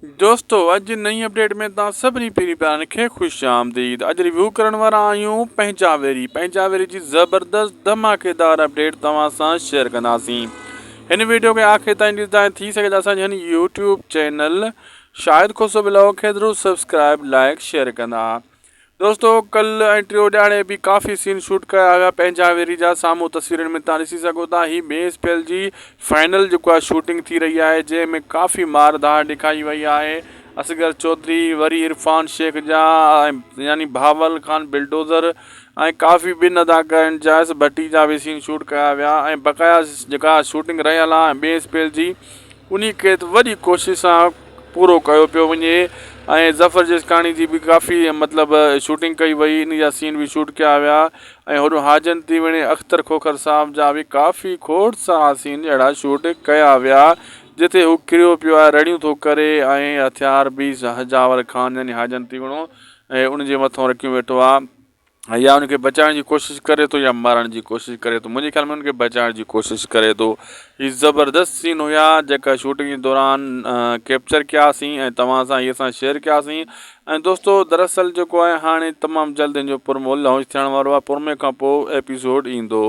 دوستو اڄ جي نئين اپڊيٽ ۾ توهان سڀني پيري پيارن کي خوش آمديد اڄ ريويو ڪرڻ وارا آهيون پنهنجا ويري پنهنجا ويري جي زبردست ڌماڪيدار اپڊيٽ توهان سان شيئر ڪنداسين هن ويڊيو کي آخر تائين ڏسندا ۽ ٿي سگهي ته اسان جي هن YouTube channel Shahid Khoso blog کي ضرور سبسڪرائب لائڪ شيئر ڪندا دوستو ڪل ۽ ٽيو ڏهاڙي به ڪافي سين شوٽ ڪيا ويا پنهنجا ويري جا سامهون تصويرن ۾ تان ڏسي سگهو ٿا هي ٻئي اسپيل جي فائنل جيڪو آهي شوٽنگ ٿي رهي آهي جنهن ۾ ڪافي مار ڌاڙ ڏيکاري وئي آهي اصغر چوڌري وري عرفان شيخ جا يعني بهاول خان بلڊوزر ۽ ڪافي ٻن اداڪارن جائس ڀٽي جا به سين شوٽ ڪيا ويا ۽ بقايا جيڪا شوٽنگ رهيل آهي ٻئي اسپيل جي انهي کي وڏي ڪوشش سان پورو ڪيو پيو وڃي ۽ ظفر جسڪاڻي جي به ڪافي مطلب شوٽنگ ڪئي وئي ان جا سين به شوٽ ڪيا ويا ۽ هوڏو حاجن تيوڻي اختر کوکر صاحب جا به ڪافي کوڙ سارا سين اهڙا شوٽ ڪيا ويا جتي هو ڪريو پيو آهي رڙيون ٿو ڪري ۽ هٿيار به هجاور خان يعني حاجن تيوڻو ۽ ان جي مٿو رکيون ويٺو آهي يا ان کي بچائڻ جي ڪوشش ڪري ٿو يا مارڻ جي ڪوشش ڪري ٿو منهنجي خيال ۾ ان کي بچائڻ جي ڪوشش ڪري ٿو هي زبردست سين هيا جيڪا شوٽنگ جي دوران ڪيپچر ڪياسين ۽ توهان سان هي اسان شيئر ڪياسين ۽ دوستو دراصل جيڪو آهي هاڻي تمام جلد ان جو پرومو لانچ ٿيڻ وارو آهي پرومي کان پوء ايپيسوڊ ايندو.